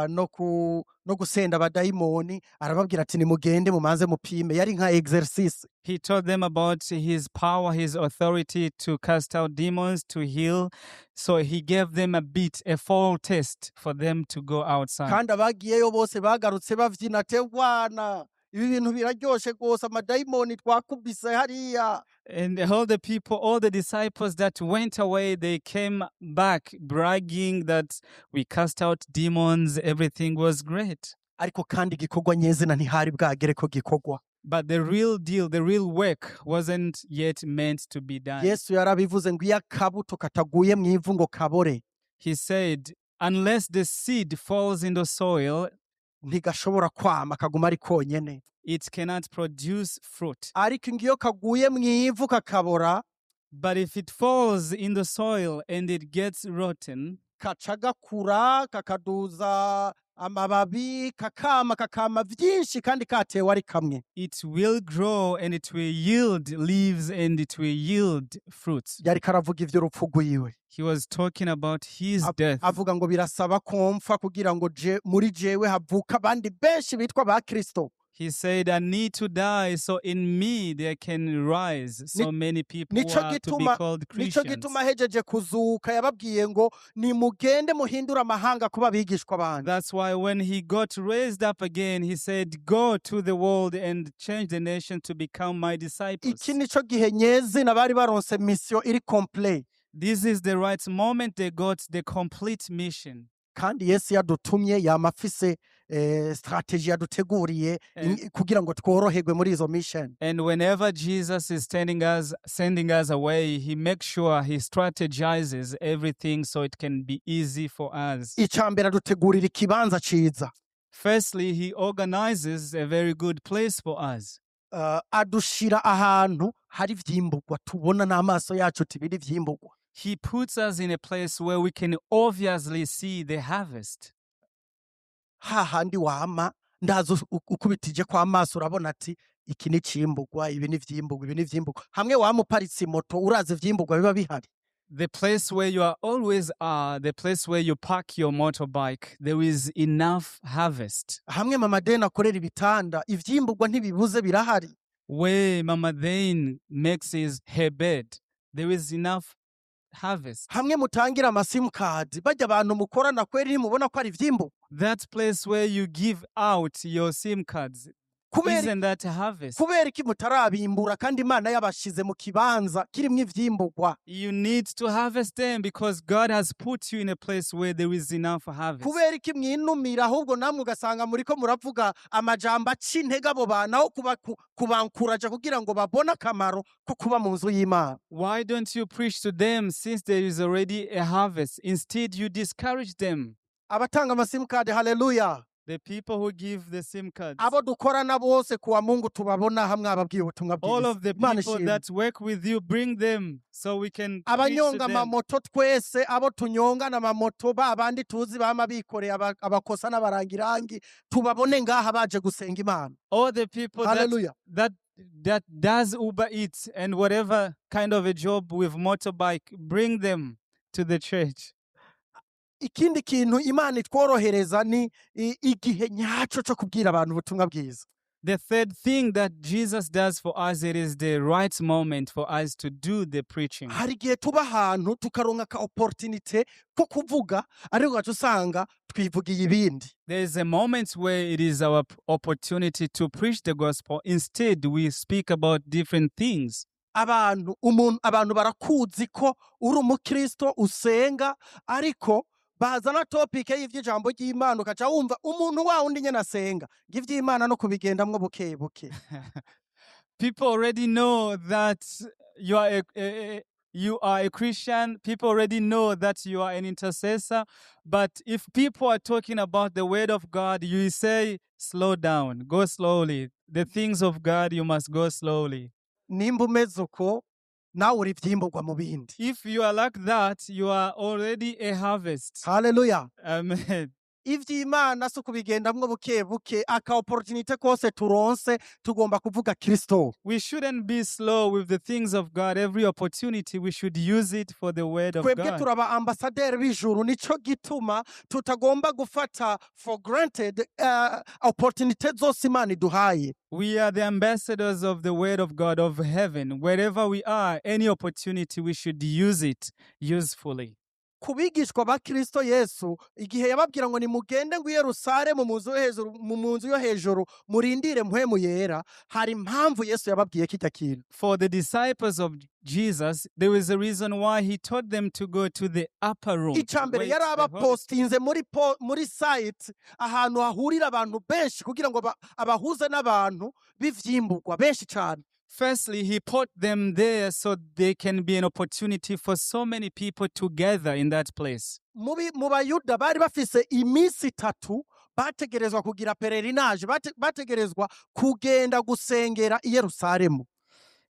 no gusenda abadayimoni, arababwira ati nimugende mumanze mupime. Yari nka exercice. He taught them about his power, his authority to cast out demons, to heal. So he gave them a bit, a full test for them to go outside. Kandi abagiyeyo bose bagarutse bavyina tewana, ibi bintu biraryoshe rwose, amadayimoni twakubise hariya. And all the people, all the disciples that went away, they came back bragging that we cast out demons, everything was great. Ariko kandi igikorwa nyezina ntihari bwagere ko gikorwa. But the real deal, the real work wasn't yet meant to be done. Yesu yarabivuze ngo iyo akabuto kataguye mu ivu ngo kabore, He said, unless the seed falls in the soil, ntigashobora kwama, kaguma ari konyene. It cannot produce fruit. Ariko iyo kaguye mu ivu kakabora, But if it falls in the soil and it gets rotten, kaca gakura, kakaduza amababi, kakama, kakama vyinshi kandi katewe ari kamwe. It will grow and it will yield leaves and it will yield fruits. Yariko aravuga ivy'urupfu rwiwe. He was talking about his death. Avuga ngo birasaba ko mpfa kugira ngo je, muri jewe havuka abandi benshi bitwa ba Kristo. He said, "I need to die so in me there can rise so many people who nico are to be called nico Christians." gituma ahejeje kuzuka yababwiye ngo nimugende muhindure amahanga kuba abigishwa banje. That's why when he got raised up again, he said, "Go to the world and change the nation to become my disciples." Iki nico gihe nyezina bari baronse mission iri complete. This is the right moment they got the complete mission. Kandi Yesu yadutumye yama afise strategy yaduteguriye kugira ngo tworoherwe muri izo mission. And whenever Jesus is sending us away, he makes sure he strategizes everything so it can be easy for us. Ica mbere, adutegurira ikibanza ciza. Firstly, he organizes a very good place for us. Adushira ahantu hari ivyimburwa tubona n'amaso yacu tibiri ivyimburwa. He puts us in a place where we can obviously see the harvest. Hahandi wama ndazi ukubitije kw'amaso urabona ati iki ni cimburwa, ibi ni vyimburwa, ibi ni vyimburwa. Hamwe wama uparitse imoto, urazi ivyimburwa biba bihari. The place where you are always are, the place where you park your motorbike, there is enough harvest. Hamwe Mama Deni akorera ibitanda, ivyimburwa ntibibuze, birahari. Where Mama Dane makes her bed, there is enough harvest. Hamwe mutangira amasimukadi, bajya abantu mukorana kweri, ntimubona ko ari ivyimburwa? That place where you give out your SIM cards, Kubera isn't that a harvest? Kubera iki mutarabimbura kandi Imana yabashize mu kibanza kirimwo ivyimburwa? You need to harvest them because God has put you in a place where there is enough harvest. Kubera iki mwinumira, ahubwo namwe ugasanga muriko muravuga amajambo aca intege abo bantu aho kubankuraja kugira ngo babone akamaro ko kuba mu nzu y'Imana? Why don't you preach to them since there is already a harvest? Instead, you discourage them. Abatanga amasimukadi, haleluya! The people who give the SIM cards. Abo dukorana bose kuwa Mungu tubabona hamwe ababwiye ubutumwa All bwiza. of the Imana people ishimwe. That work with you, bring them so we can preach to Abanyonga them. amamoto twese, abo tunyongana amamoto, ba bandi tuzi bama bikoreye abakosa n'abarangirangi, tubabone ngaha baje gusenga Imana. All the people that Haleluya! that does Uber Eats and whatever kind of a job with motorbike, bring them to the church. Ikindi kintu Imana itworohereza ni igihe nyaco co kubwira abantu ubutumwa bwiza. The third thing that Jesus does for us, it is the right moment for us to do the preaching. Hari igihe tuba ahantu tukaronka ka opportunité ko kuvuga, ariko ugaca usanga twivugiye ibindi. There is a moment where it is our opportunity to preach the gospel. Instead, we speak about different things. Abantu umuntu abantu barakuzi ko uri umukristo usenga, ariko bazana topic y'ivy'ijambo ry'Imana, ukaca wumva umuntu wa wundi nyene asenga ngo ivy'Imana no kubigendamwo buke buke. People already know that you are a Christian. People already know that you are an intercessor. But if people are talking about the word of God, you say, "Slow down, go slowly. The things of God, you must go slowly." Nimba umeze uko, nawe uri ivyimburwa mu bindi. If you are like that, you are already a harvest. Haleluya. Amen. Ivy'Imana si ukubigendamwo buke buke. Aka opportunité kose turonse tugomba kuvuga Kristo. We shouldn't be slow with the things of God. Every opportunity, we should use it for the word of Twebwe God. Turaba ambasaderi b'ijuru, nico gituma tutagomba gufata for granted opportunité zose Imana iduhaye. We are the ambassadors of the word of God of heaven. Wherever we are, any opportunity, we should use it usefully. Ku bigishwa ba Kristo Yesu, igihe yababwira ngo nimugende ngo i Yerusalemu mu nzu yo hejuru, mu nzu yo hejuru murindire Mpwemu Yera, hari impamvu Yesu yababwiye kirya kintu. For the disciples of Jesus, there is a reason why he taught them to go to the upper room to Icya mbere, wait yari the Holy abapostinze muri site ahantu hahurira abantu benshi kugira ngo abahuze n'abantu b'ivyimburwa benshi cyane. Firstly, he put them there so there can be an opportunity for so many people to gather in that place. Mu Bayuda bari bafise iminsi 3 bategerezwa kugira pèlerinage, bategerezwa kugenda gusengera i Yerusalemu.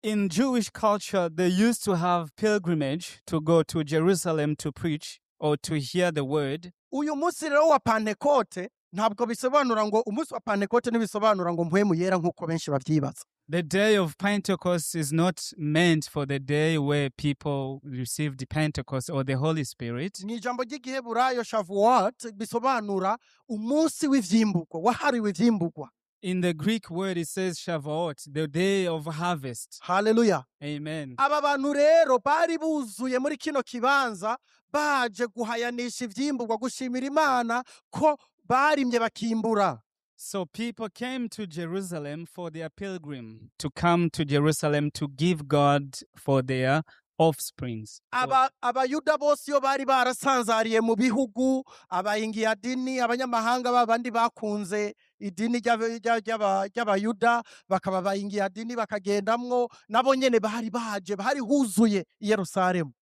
In Jewish culture, they used to have pilgrimage to go to Jerusalem to preach or to hear the word. Uyu munsi rero wa Pantekote ntabwo bisobanura ngo umunsi wa Pantekote ntibisobanura ngo Mpwemu Yera nk'uko benshi babyibaza. The day of Pentecost is not meant for the day where people received the Pentecost or the Holy Spirit. Mu ijambo ry'Igiheburayo, Shavuot bisobanura umunsi w'ivyimburwa, wahariwe ivyimburwa. In the Greek word, it says Shavuot, the day of harvest. Haleluya. Amen. Aba bantu rero bari buzuye muri kino kibanza baje guhayanisha ivyimburwa, gushimira Imana ko barimye bakimbura. So people came to Jerusalem for their pilgrim, to come to Jerusalem to give God for their offsprings. Abayuda bose iyo bari barasanzariye mu bihugu, abayingiyadini, abanyamahanga babandi bakunze idini ry'Abayuda bakaba abayingiyadini bakagendamwo, nabo nyene bari baje, bari huzuye i Yerusalemu.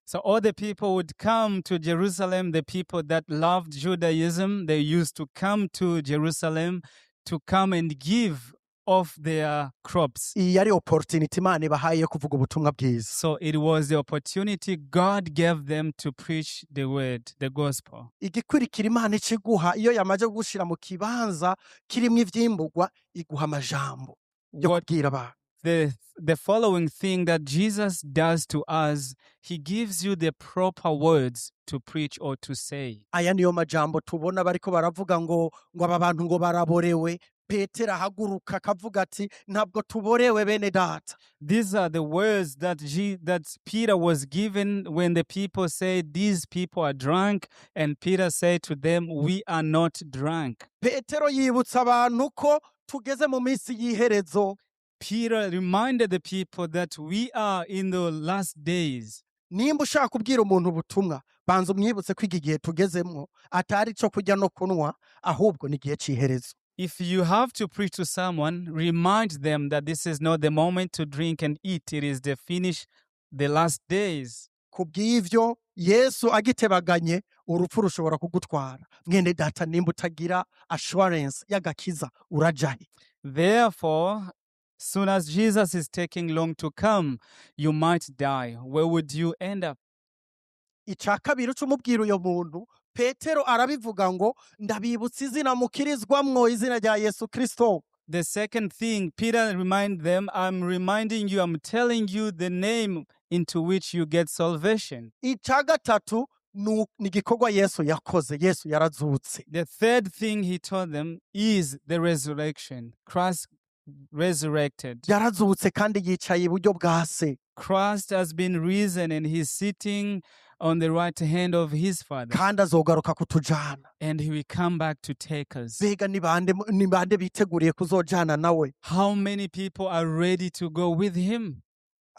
So all the people would come to Jerusalem, the people that loved Judaism, they used to come to Jerusalem to come and give of their crops. Iyi yari opportunity Imana ibahaye yo kuvuga ubutumwa bwiza. So it was the opportunity God gave them to preach the word, the gospel. Igikurikira Imana iciguha iyo yamaze gushira mu kibanza kirimwo ivyimburwa, iguha amajambo yo What kubwira abantu. the following thing that Jesus does to us, he gives you the proper words to preach or to say. Aya niyo majambo tubona bariko baravuga ngo aba bantu ngo baraborewe, Petero ahaguruka akavuga ati: "Ntabwo tuborewe, bene data." These are the words that Peter was given when the people said, "These people are drunk," and Peter said to them, "We are not drunk." Petero yibutsa abantu ko tugeze mu minsi y'iherezo. Peter reminded the people that we are in the last days. Nimba ushaka kubwira umuntu ubutumwa, banza umwibutse ko iki gihe tugezemwo atari ico kurya no kunywa, ahubwo ni igihe c'iherezo. If you have to preach to someone, remind them that this is not the moment to drink and eat. It is the finish, the last days. Kubw'ivyo, Yesu agitebaganye, urupfu rushobora kugutwara. Mwene data, nimba utagira assurance y'agakiza, urajahe? Therefore, soon as Jesus is taking long to come, you might die. Where would you end up? Ica kabiri uca umubwira uyo muntu, Petero arabivuga ngo: "Ndabibutsa izina mukirizwamwo, izina rya Yesu Kristo." The second thing, Peter remind them, "I'm reminding you, I'm telling you the name into which you get salvation." Ica gatatu ni igikorwa Yesu yakoze. Yesu yarazutse. The third thing he told them is the resurrection. Christ resurrected. Yarazutse kandi yicaye iburyo bwa Se. Christ has been risen and he's sitting on the right hand of his Father. Kandi azogaruka kutujana. And he will come back to take us. Mbega ni bande biteguriye kuzojana nawe? How many people are ready to go with him?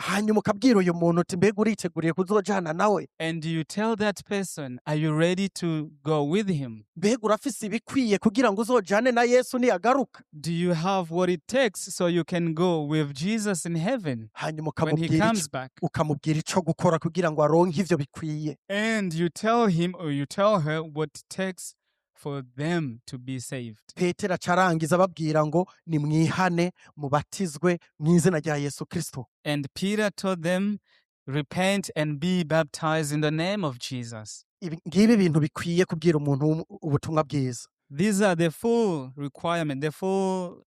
Hanyuma ukabwira uyu muntu uti mbega uriteguriye kuzojana nawe? And you tell that person, are you ready to go with him? Mbega urafise ibikwiye kugira ngo uzojane na Yesu niyagaruka? Do you have what it takes so you can go with Jesus in heaven Hanyuma when he ukamubwira comes back? Ukamubwira ico gukora kugira ngo aronke ivyo bikwiye. And you tell him or you tell her what it takes for them to be saved. Petero acarangiza ababwira ngo nimwihane mubatizwe mu izina rya Yesu Kristo. And Peter told them, "Repent and be baptized in the name of Jesus." Ngibi ibintu bikwiye kubwira umuntu ubutumwa bwiza. These are the full requirement, the full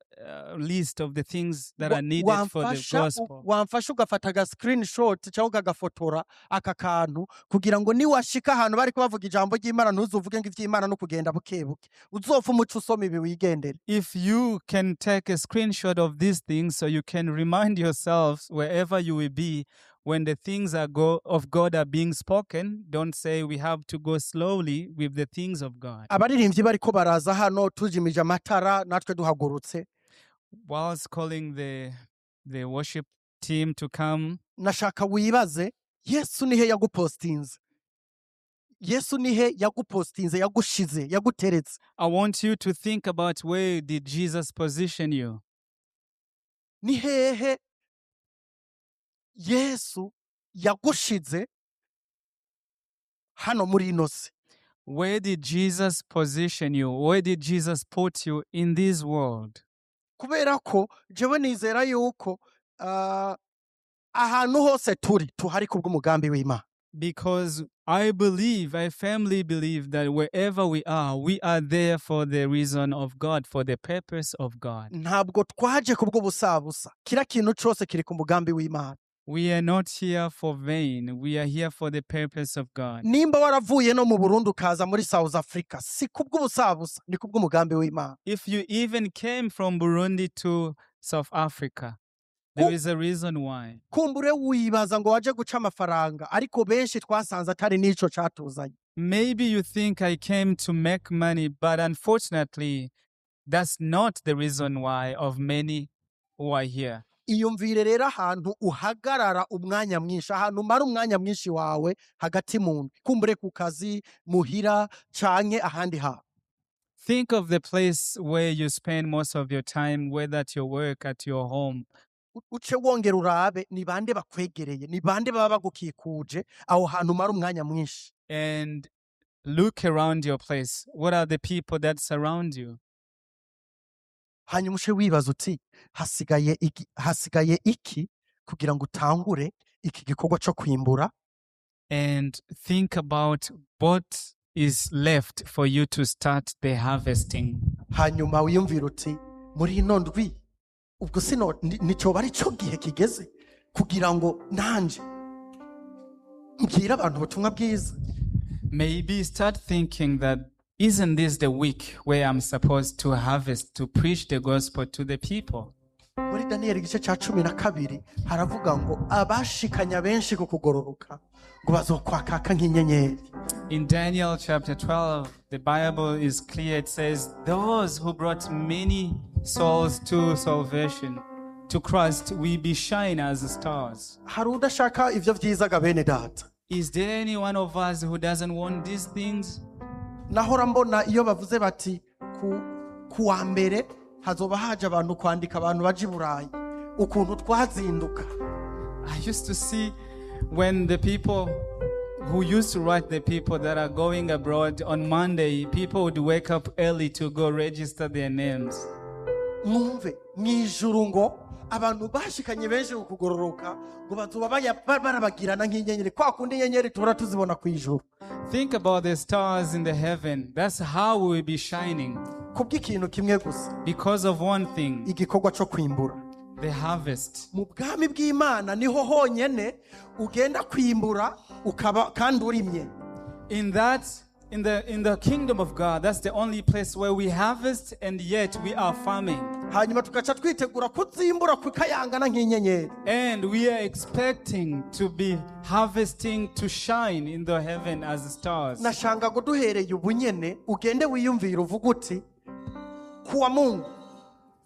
list of the things that are needed for the gospel. Wamfasha ugafata aga screenshot cyangwa ukagafotora aka kantu kugira ngo niwashika ahantu bariko bavuga ijambo ry'Imana ntuzuvuge ngo ivy'Imana no kugenda buke buke uzopfa umuco usoma ibi wigendere. If you can take a screenshot of these things so you can remind yourselves wherever you will be when the things of God are being spoken, don't say we have to go slowly with the things of God. Abaririmbyi bariko baraza hano tujimije amatara natwe duhagurutse. Whilst calling the worship team to come, Nashaka wibaze Yesu nihe yagupostinze, Yesu nihe yagupostinze, yagushize, yaguteretse. I want you to think about, where did Jesus position you? Ni hehe Yesu yagushize hano muri ino si? Where did Jesus position you? Where did Jesus put you in this world? Kubera ko jewe nizera yuko ahantu hose turi tuhari kubw'umugambi w'Imana. Because I believe, I firmly believe that wherever we are there for the reason of God, for the purpose of God. Ntabwo twaje kubw'ubusabusa, kira kintu cose kiri ku mugambi w'Imana. We are not here for vain. We are here for the purpose of God. Nimba waravuye no mu Burundi ukaza muri South Africa si kubw'ubusabusa, ni kubw'umugambi w'Imana. If you even came from Burundi to South Africa, there is a reason why. Kumbure wibaza ngo waje guca amafaranga ariko benshi twasanze atari n'ico catuzanye. Maybe you think I came to make money, but unfortunately, that's not the reason why of many who are here. Iyumvire rero ahantu uhagarara umwanya mwinshi, ahantu umara umwanya mwinshi wawe hagati mu ndwi, kumbure ku kazi, muhira canke ahandi hantu. Think of the place where you spend most of your time, whether at your work, at your home. Uce wongera urabe ni bande bakwegereye, ni bande baba bagukikuje aho hantu umara umwanya mwinshi. And look around your place. What are the people that surround you? Hanyuma uce wibaza uti hasigaye iki kugira ngo utangure iki gikorwa co kwimbura? And think about what is left for you to start the harvesting. Hanyuma wiyumvira uti muri ino ndwi ubwo sino nicoba ari cyo gihe kigeze kugira ngo nanje mbwire abantu ubutumwa bwiza? Maybe start thinking that, isn't this the week where I'm supposed to harvest, to preach the gospel to the people? Muri Daniyeli igice cya 12 haravuga ngo abashikanya benshi ku kugororoka ngo bazokwakaka nk'inyenyeri. In Daniel chapter 12, the Bible is clear. It says, "Those who brought many souls to salvation, to Christ, will be shine as stars." Hari udashaka ivyo vyiza ga bene data? Is there any one of us who doesn't want these things? Nahora mbona iyo bavuze bati ku wa mbere hazoba haje abantu kwandika abantu baje i Burayi ukuntu twazinduka. I used to see when the people who used to write the people that are going abroad on Monday, people would wake up early to go register their names. Mwumve mu ijuru ngo abantu bashikanye benshi ku kugororoka ngo bazoba barabagirana nk'inyenyeri kwa kundi inyenyeri tuhora tuzibona ku ijuru. Think about the stars in the heaven. That's how we will be shining. Kubw'ikintu kimwe gusa. Because of one thing, Igikorwa cyo kwimbura. The harvest. Mu bwami bw'Imana niho honyene ugenda kwimbura ukaba kandi urimye. In the kingdom of God, that's the only place where we harvest and yet we are farming. Hanyuma tugaca twitegura kuzimbura kukayangana nk'inyenyeri. And we are expecting to be harvesting to shine in the heaven as stars. Nashanga ngo duhereye ubu nyene ugende wiyumvire uvuga uti kuwa Mungu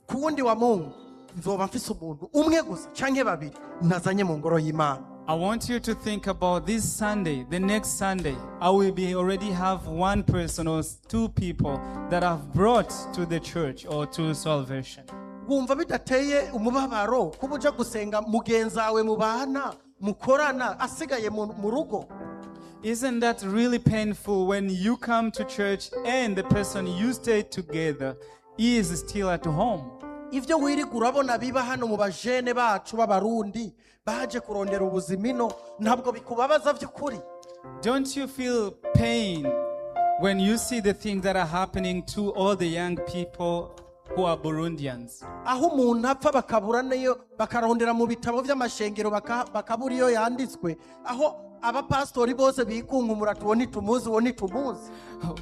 ku wundi wa Mungu Nzoba mfise umuntu umwe gusa canke babiri nazanye mu ngoro y'Imana. I want you to think about this Sunday, the next Sunday. I will be already have one person or two people that I've brought to the church or to salvation. Wumva bidateye umubabaro kuba uja gusenga mugenzi wawe mubana mukorana asigaye mu rugo? Isn't that really painful when you come to church and the person you stay together is still at home? Ibyo wirirwa urabona biba hano mu bajene bacu b'Abarundi baje kurondera ubuzima ino ntabwo bikubabaza by'ukuri? Don't you feel pain when you see the things that are happening to all the young people who are Burundians? Aho umuntu apfa bakabura niyo bakarondera mu bitabo by'amashengero bakabura iyo yanditswe, aho abapasitori bose bikunkumura tubone itumuzi uwo ntitumuzi.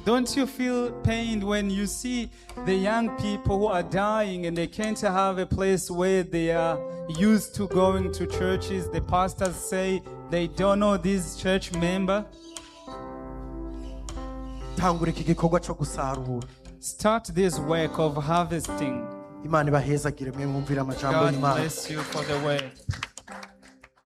Don't you feel pain when you see the young people who are dying and they can't have a place where they are used to going to churches? The pastors say they don't know this church member. Tangura iki gikorwa cyo gusarura. Start this work of harvesting. Imana ibahezagire mwe mwumvira amajambo God y'Imana. Bless you for the word.